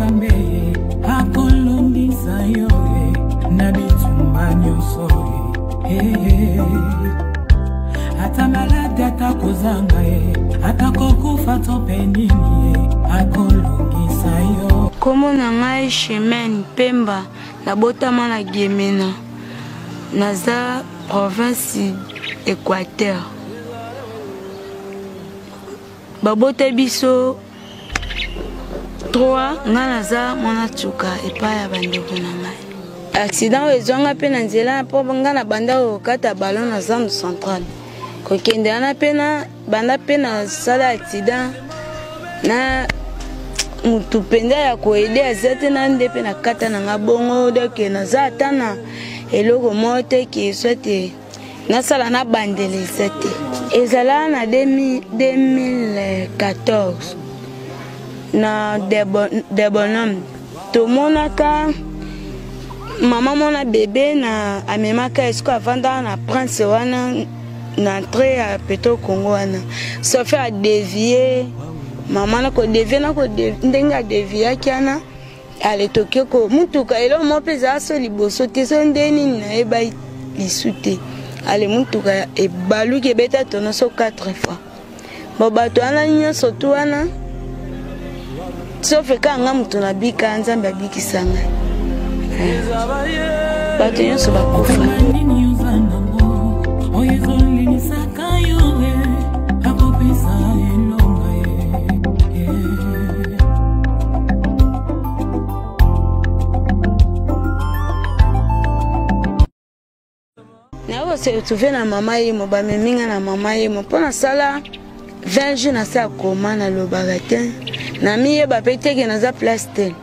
Nzambe ye akolongisa yo ye na bitumba nyonso ye. Ata maladi, ata kozanga ye, ata kokufa to mpe nini ye, akolongisa yo. Kombo na ngai Chimène Pemba, nabotama na Gemena, naza province Équateur. Babota biso 3, ngai naza mwana tsuka epai ya bandeko na ngai. Accident oyo ezwanga mpe na nzela, mpo ngai na banda kokata ballon na zone centrale, kokende wana mpe na banda mpe nasala accident na mutu mpenza ya koede aza te, na nde mpe nakata na nga bongo. Donc naza ata na eloko moko te ke soit nasala na bandela eza te. Ezala na 2014 na Debonhomme, tomonaka mama mona bebe na amemaka esiko avandaka na Prince wana na entrée ya Petro Congo wana. Sofi adévier mama na kodévier na ndenge adéviaki wana, ale toke ko mutuka eloko moko mpe ezala so liboso te, so nde nini nayeba lisu te. Ale mutuka ebaluki, ebeta tono so 4 fois. Bo bato wana nyonso tu wana, sauf kaka nga moto nabika, Nzambe abikisa ngai, bato nyonso bakufa. Nini oza nango oyo ezolelisaka yo ye, akopesa elonga ye. Naye kose retrouve na mama yemo, bamemi nga na mama yemo mpo nasala 20 jours nasala koma, nalobaka te, namiyeba mpe teke naza place te.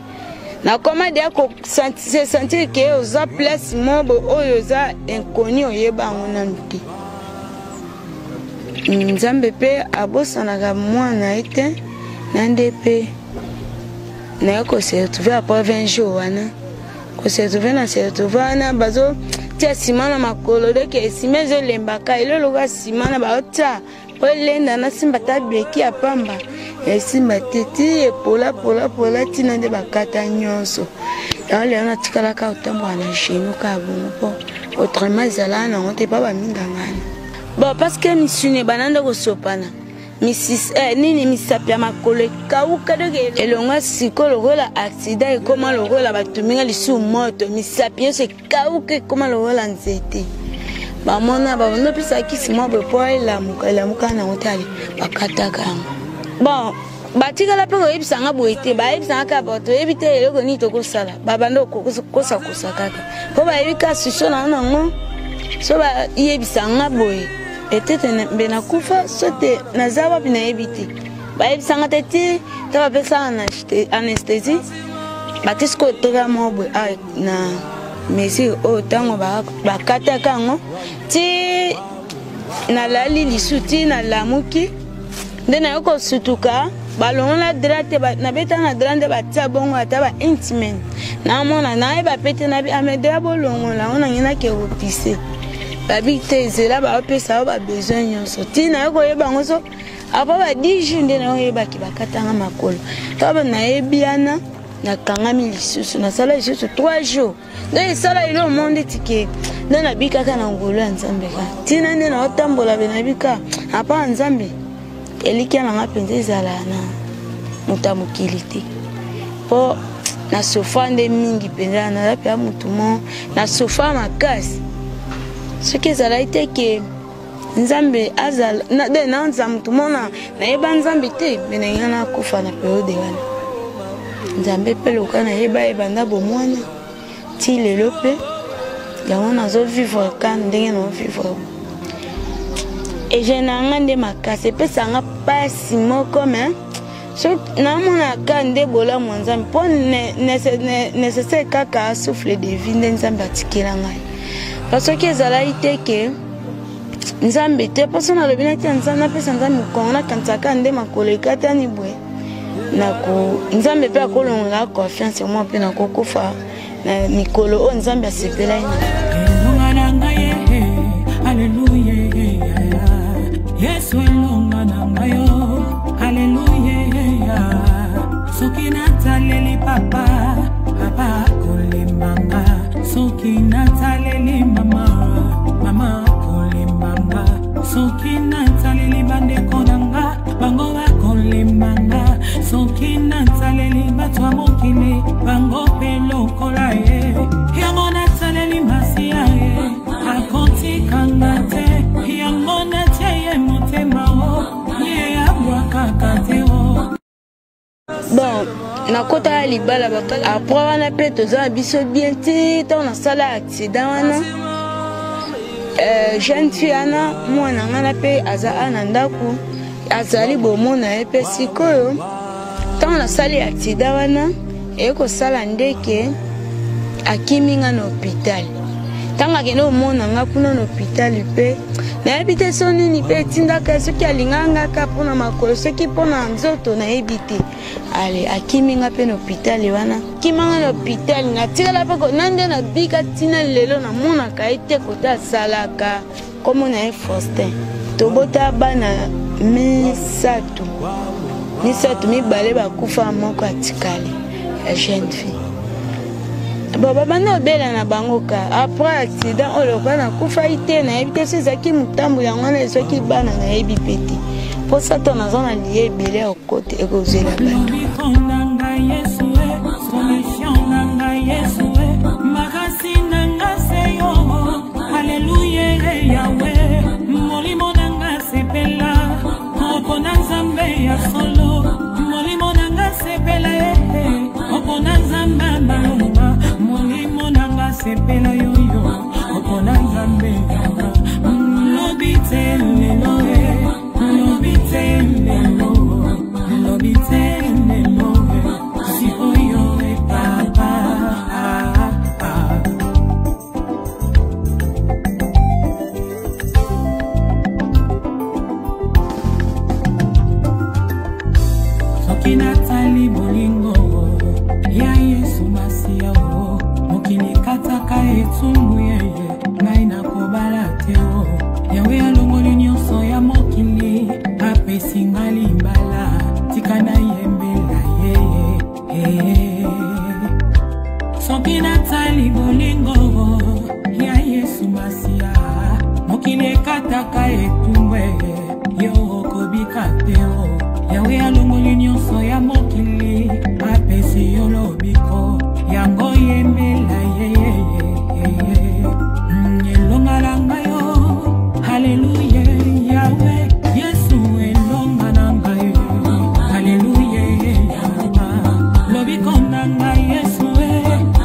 Nakoma deya se sentir ke oza place moko oyo oza inconnu, oyeba yango nanu te. Nzambe mpe abosanaka mwana ye te. Na nde mpe naye kose retrouve après 20 jours wana, kose retrouve na se retrouve wana, bazotia nsima na makolo, doke nsima ezolembaka eloloka nsima na baotia po elenda, nasimba ta beki ya pamba, esimba te, ti epola pola pola ntina nde bakata nyonso. Yango lelo natikalaka kotambola na genou kaka bongo, mpo autrement ezalaka nango te mpa bamingangana. Bon, parce que misuni ebanda nde kosopana, misis nini, misapi ya makolo ekauka, donc elonga sikoyo lokola accident ekóma lokola batuminga lisusu moto, misapi nyonso ekauka, ekóma lokola nzete. Bamona babanda opesa kisi mwa boye mpo elamuka, elamuka nango te, ale bakataka yango. Bon, batikala mpe koyebisa nga boye te, bayebisa nga kaka bato toyebi te eloko nini tokosala, babanda kosakosa kaka mpo bayebi kaka suso na nango. So bayebisa nga boye, peut-être mbe nakufa, so te naza wapi nayebi te. Bayebisa nga te ti to bapesa anesthésie, bati sikoyo teka moko boye na mesure oyo. Ntango bakataka yango, ti nalali lisu, ti nalamuki nde naye kosutuka, balongola drap te, nabeta na drap nde batia bongo ata ba intimene namona, nayeba pe te nabi ame drap bolongola yango, nange nake kopise, babi te ezela baopesa yo babesoin nyonso. Ti naye koyeba yango so après ba 10 jours nde nayoyebaki bakatanga makolo. To nayebi wana nakangami lisusu, nasala lisusu 3 jours nde esala elo monde tike nde nabikaka na ngolu ya Nzambe kaka ntina nde naotambola be nabika apa ya Nzambe. Elikya na nga mpenza ezala na moto ya mokili te, mpo na sofa nde mingi mpenza naza mpenza motu mo na sofa makasi. Soki ezalaki te ke Nzambe azala de naza motu mona nayeba Nzambe te, me nalinga nakufa na periode wana. Nzambe mpe loka nayeba ebanda bomwana ti lelo mpe yango nazovivre ka ndenge naovivre, egene na nga nde makasi epesa nga mpasi moko, me so namonaka nde bolamu ya Nzambe, mpo nécessaire kaka souffle de vie nde Nzambe atikela ngai. Pa soki ezalaki te ke Nzambe te, mposo nalobi nati ya Nzambe, napesa Nzambe mokongo, nakanisaka nde makolo ekatani boye, nako Nzambe mpe akolongola confiance mwa mpe nakokufa na mikolo oyo Nzambe asepelaki na elonga na ngai ye. Aleluya, Yesu elonga na ngai yo, aleluya. Soki nataleli. papa, papa kolembanga soki nataleli mama, mama kolembanga soki nataleli bandeko na nga, bango bakolembanga soki nataleli bato ya mokili, bango mpe lokola ye. Yango nataleli masiya ye, akotikanga te. Yango natie ye motema o, ye abwakaka te o. Bon, nakotaka libala après wana mpe toza na biso bien ti ntango nasala accident wana. Jeune fille wana, mwana nga na mpe aza a na ndako, azali bomona ye mpe. Sikoyo ntango nasali accident wana, eye kosala ndeke akimi nga na hôpital. Ntango akende komona nga kuna na hôpital, mpe nayebi te so nini mpe etindaka, soki alingaka nga kaka mpona makolo, soki mpona nzoto, nayebi te. Ale akimi nga mpe na hôpital wana, kimanga na hôpital, natikala mpe na nde nabika ntina lelo, namonaka ye te. Kote asalaka, kombo na ye Faustin. Tobota bana misato, misato, mibale bakufa, moko atikali ya jeune fille. Bon, babanda obela na bango ka après accident oyo. Lokola nakufaki te, nayebi te so ezalaki motambo yango wana ezwaki bana, nayebi mpe te, mpo satan naza na liye ebele ya kokote ekozwela bato. Lobiko na ngai Yesu e, solution na ngai Yesu e, makasi na nga se yo. Aleluya Yawe, molimo na nga sepela opona Nzambe ya solo, molimo na nga sepela e opona Nzambe malonga, molimo na nga sepela yoyo opona Nzambe yanga. Lobi te lelo e, lobi te lelo, lobi te lelo e, sikoyo e papa, ah, ah. Soki natali bolingo ya Yesu Masiya o, mokili ekataka etumbu yeye, ngai nakobala te o. Yawe alongoli nyonso ya mokili, apesi nga libala, tika nayembela ye. Soki natali bolingo ya Yesu Masiya, mokili ekataka etumbu, yo okobika te o. Yawe alongoli nyonso ya mokili, apesi yo lobiko, yango yembela ye. Elonga na ngai yo, haleluya Yawe Yesu, elonga na ngai, haleluya Yawe, lobiko na ngai Yesu e,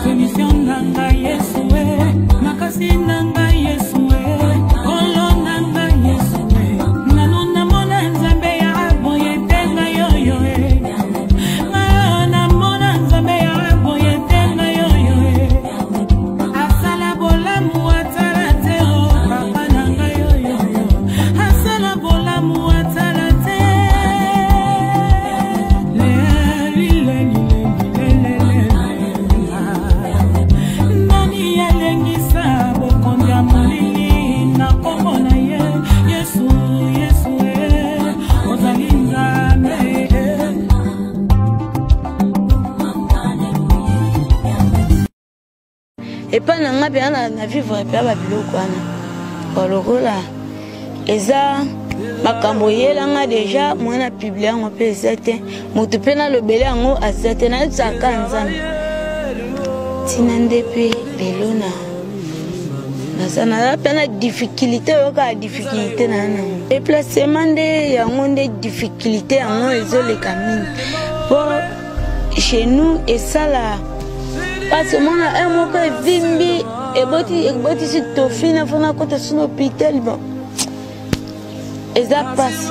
solution na ngai Yesu e, makasi na ngai Yesu e, kolo na ngai Yesu e. Nanu namona Nzambe ya boye te, ngai oyo e, ngai namona Nzambe ya boye te, ngai oyo e, asala bolamu atala te o, papa na ngai oyo asala bolamu atala te. Leli, leli, leli, leli, nani alengisa bokonzi ya molili na kombo na ye Yesu? Yesu e, ozali Nzambe. Epai na nga mpenza na vivre mpe babiloko wana lokola eza makambo eyelanga déjà. Mwana publie yango mpe eza te, moto mpe nalobele yango aza te, nayebisaka Nzambe ntina nde mpe lelo na naza naza mpe na difficulté oyo kaka difficulté na nango déplacement nde yango nde difficulté yango ezoleka mingi, mpo chez nous esala mpasi. Omona un moko evimbi, eboti, ebotisi tofina, fona kota so na hôpital. Bon, eza mpasi,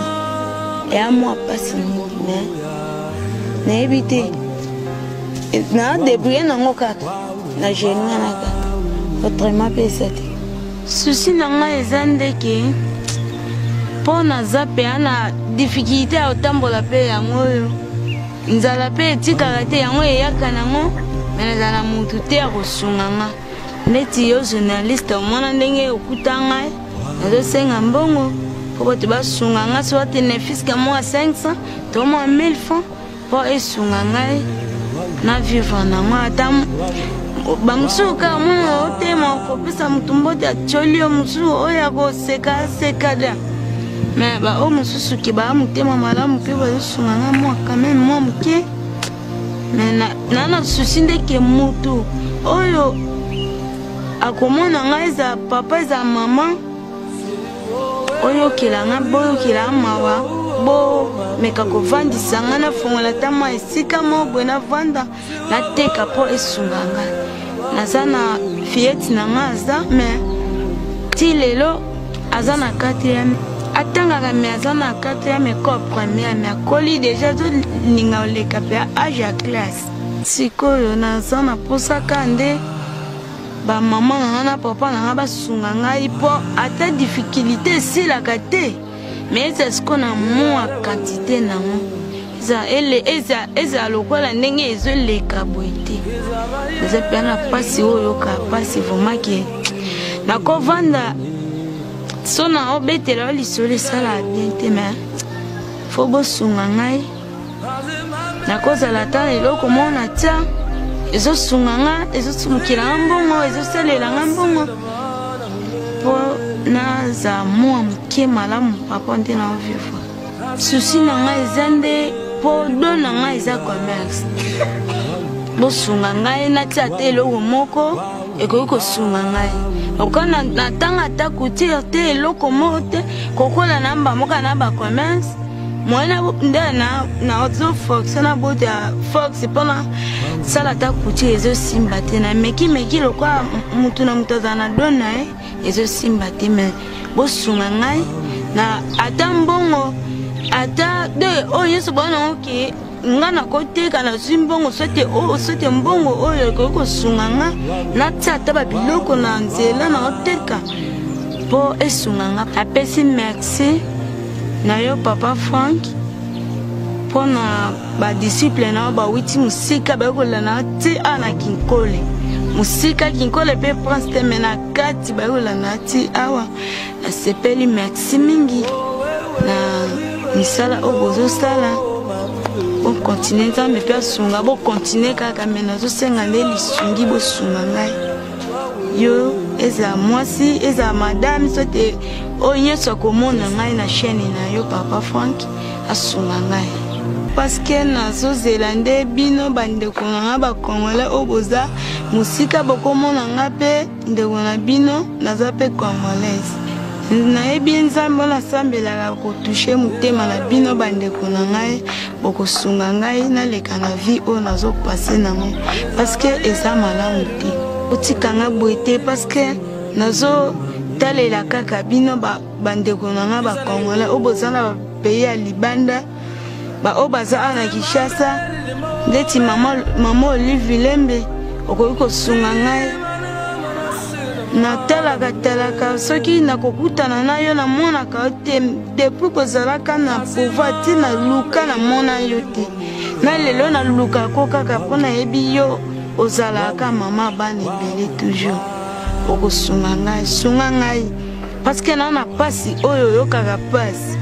eya mwa mpasi mingi, mais nayebi te, na débrouille nango kaka na genou wana kaka, autrement mpe eza te. Souci na ngai eza ndeke mpo naza mpe na difficulté ya kotambola, mpe yango oyo nzala mpe etikaka te, yango eyaka nango, me nazala na motu te ya kosunga nga neti yo journaliste. Omona ndenge okuta ngai nazosenga mbongo mpo bato basunga nga, soit ne fût-ce que mwa 500 to mwa 1000 francs mpo esunga ngai. Na vivre nango ata bamosusu kaka mona otema okopesa motu mbote atioli yo, mosusu oyo akoseka seka da me baoyo mosusu ke baa motema malamu mpe bazosunga nga mwa quand même mwa moke. Me na na susi nde ke motu oyo akomona ngai, ezala papa, ezala mama, oyokela nga, boyokela mawa, bomeka kovandisa nga, nafongola ata mwa esika moko boye, navanda, nateka mpo esunga nga. Naza na fillette na nga, aza mais ti lelo aza na quatrième, atangaka me aza na quatrième école première, me akoli déjà, azolinga oleka mpe age ya classe. Sikoyo naza na posa ka nde bamama na nga na papa na nga basunga ngai, mpo ata difficulté esilaka te, me eza sikoyo na mwa quantité nango eza lokola ndenge ezoleka boye te. Eza mpe na mpasi oyo oyoka mpasi vraiment ke nakovanda so na obetela yo lisolo esalaka bien te, me fo bosunga ngai. Nakozala ata na eloko moko na tia ezosunga nga, ezosumukela nga mbongo, ezosalela nga mbongo mpo naza mwa moke malamu. Papa nde na ovivre susi na ngai eza nde mpo do na ngai eza commerce. Bosunga ngai natia ata eloko moko ekoki kosunga ngai oka natanga ata couture te, eloko moko te, kokola na mbamoka na bacommerce moyen nde nazoforce na bota force mpona sala ata couture, ezosimba te. Na mekimeki lokola mutu na moto azala na don na ye, ezosimba te. Me bosunga ngai na ata mbongo, ata de oyo nyonso bona nango ke nga nakoteka, nazwi mbongo sote oyo, sote mbongo oyo ekoki kosunga nga natia ata babiloko na nzela naoteka mpo esunga nga. Apesi merci na yo, papa Frank, mpo na badisciple na yo bawiti mosika, bayi kolanda ti awa na Kinkole, mosika Kinkole mpe Prince te, me na kati bayi kolanda ti awa. Nasepeli, merci mingi na misala oyo bozosala. Bokontinue, Nzambe mpe asunga, bokontinue kaka. Me nazosenga nde lisungi, bosunga ngai, yo ezala mwasi, ezala madame, so te oyo nyonso akomona ngai na chaîne na yo, papa Frank, asunga ngai, parceke nazozela nde bino bandeko na ngai bacongolais oyo boza mosika bokomona ngai mpe ndeko na bino, naza mpe congolaise. Nayebi Nzambe oyo nasambelaka kotouche motema na bino bandeko na ngai, bokosunga ngai naleka na vie oyo nazopase nango, parceke eza malamu te. Otika ngai boye te, parceke nazotalela kaka bino bandeko na ngai bacongolais oyo boza na bapays ya libanda, baoyo baza awa na Kinshasa, ndeti mama, mama Olive Lembe, okoki kosunga ngai. Natalaka talaka soki nakokutana na yo, namonaka yo te depuis kozalaka na pouvoir ti naluka namona yo te. Na lelo nalukako kaka mpo nayebi yo ozalaka mama bana ebele, toujours okosunga ngai. Sunga ngai parceke na na mpasi oyo oyokaka mpasi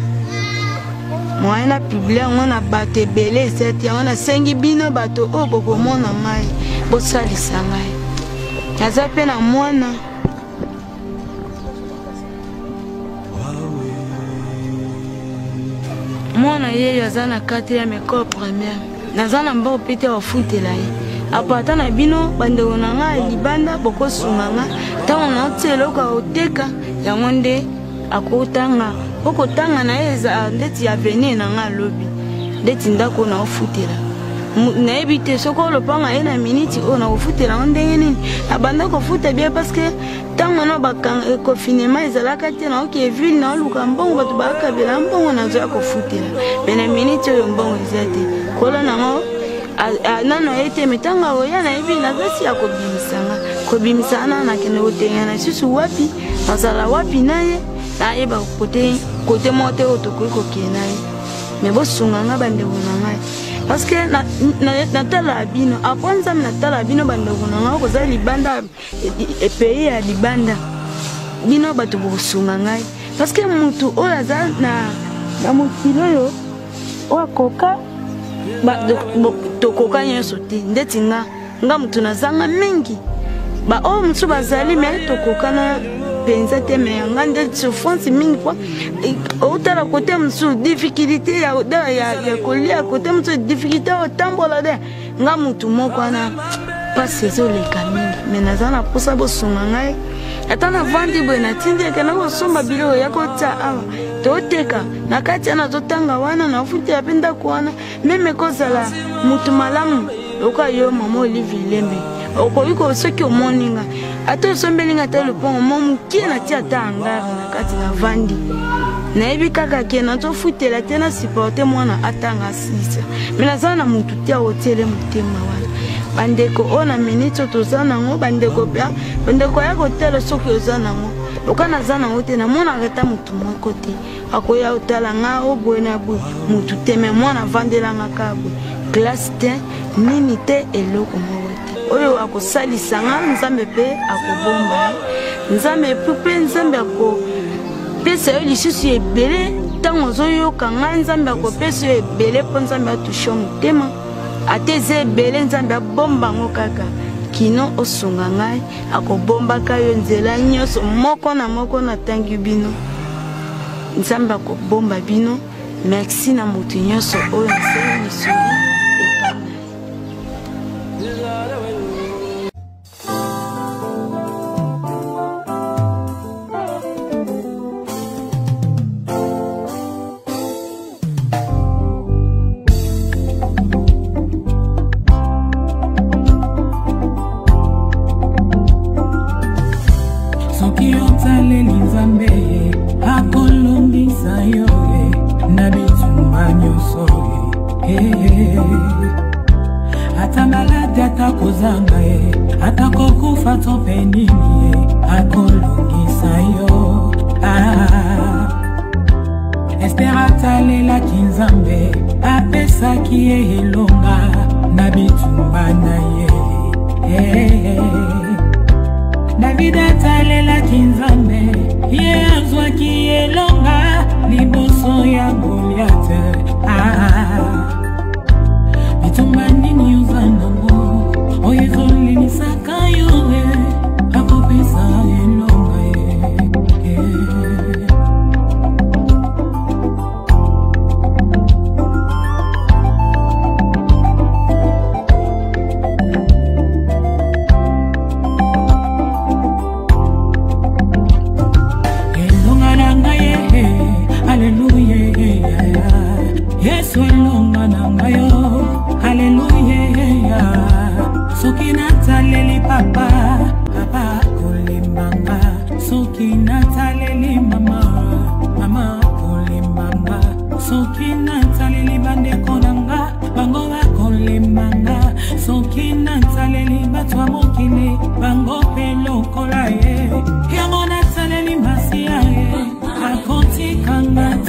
moyen na publie yango na bato ebele eza te. Yango nasengi bino bato oyo bokomona ngai, bosalisa ngai. Naza mpe na mwana. Mwana yeyo aza na 4e école première, naza na mbongo mpe te bafutela ye. Aparta na bino bandeko na ngai libanda, bokosunga nga ntango naotia eloko ya koteka, yango nde akotanga po kotanga na ye eza ndeti avenir na ngai alobi, ndeti ndako naofutela, nayebi te soki olopanga ye na miniti oyo nakofutela yango ndenge nini. Nabanda kofuta bien parce que ntango wana confinement ezalaka te, naoke ville naoluka mbongo, bato bakabela mbongo, nazoya kofutela. Me na miniti oyo mbongo eza te, kolo nango nano ye te. Me ntango akoya, nayebi nazasi ya kobimisanga, kobimisa wana nakende kotengana lisusu wapi, nazala wapi na ye, nayeba kote kote moko te oyo tokoki kokende na ye. Me bosunga nga bandeko na ngai, parce que natalaka bino apres Nzambe, natalaka bino bandeko na ngai koza libanda, pays ya libanda, bino bato bokosunga ngai, parce que motu oyo aza na mokili oyo oyo akoka. Tokoka nyonso te, ndeti nga nga motu nazanga mingi, baoyo mosusu bazali me tokokana mpenza te. Me yanga nde souffrance mingi, po outala kote mosusu difficulté ya kolia, kote mosusu difficulté ya kotambola. De nga motu moko wana, mpasi ezoleka mingi. Me naza na mposa bosunga ngai, ata navandi boye, natindi ekenda kosomba biloko ya kotia awa, toteka na kati wana, totanga wana, nafutela mpe ndako wana. Meme kozala motu malamu lokola yo, mama Olive Lembe, okoki ko soki omoni nga, ata osombeli nga ata lopango mo mokie, natia ata angare na kati, navandi, nayebi kaka ke nazofutela te, na supporte mwana atanga asilisa. Me naza na motu te akotiele motema wana. Bandeko oyo na miniti oyo toza nango, bandeko bandeko ya kotala soki oza nango, loka naza nango te, namonaka ata motu moko te akoya otala nga o boye na boye, motu te. Me mwana avandelanga kaka boye, classe te, nini te, eloko moko te. Oyo akosalisa nga, Nzambe mpe akobomba ye, Nzambe mpe Nzambe akopesa yo lisusu ebele. Ntango ozoyoka ngai, Nzambe akopesa yo ebele, mpo Nzambe atushe motema. Ata eza ebele, Nzambe abomba yango kaka kino osunga ngai, akobombaka yo nzela nyonso moko na moko. Natangi bino, Nzambe akobomba bino. Merci na moto nyonso oyo nasali lisolo epai na ye. Soki otaleli Nzambe, akolongisa yo na bitumba nyonso ye. Ata maladi, ata kozanga ye, ata kokufa to mpe nini ye, akolongisa yo. Ah. Ester atalelaki Nzambe, apesaki ye elonga na bitumba na ye. Hey, hey. David atalelaki Nzambe, ye azwaki elonga liboso ya Goliate. Ah. Bitumba nini oza nango oyo ezolimisaka yo, akopesa elonga ye. Elonga na ngai ye, aleluya, Yesu, elonga na ngai yo, aleluya. Soki nataleli papa, papa kolembanga. Soki nataleli mama, mama kolembanga. Soki nataleli bandeko na nga, bango bakolembanga. Soki nataleli bato ya mokili, bango mpe lokola ye. Yango nataleli Masiya, ye akotikanga.